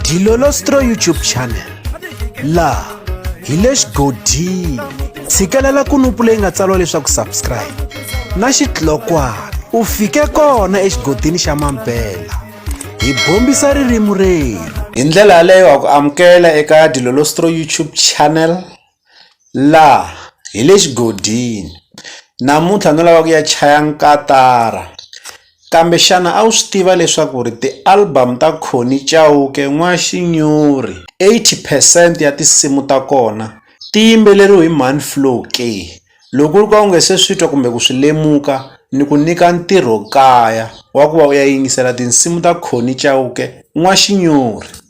Dilolostro YouTube channel laha hi le xigodini tshikelela kunupu leyi nga tsariwa leswaku subscribe na xitlokwana u fike kona exigodini xa mampela hi bombisa ririmi rerhu hi ndlela yaleyo wa ku amukela eka Dilolostro YouTube channel Laha hi le xigodini namuntlha no lava ku ya chaya nkatara kambe xana a wu swi tiva leswaku ri ti-album ta Connie Chauke N'waxinyori 80 percent ya tinsimu ta kona ti yimbeleriwe hi Mhani Flo ke? Loko ku ri ku a wu nge se swi twa kumbe ku swi lemuka ni ku nyika ntirho kaya wa ku va u ya yingisela tinsimu ta Connie Chauke N'waxinyori.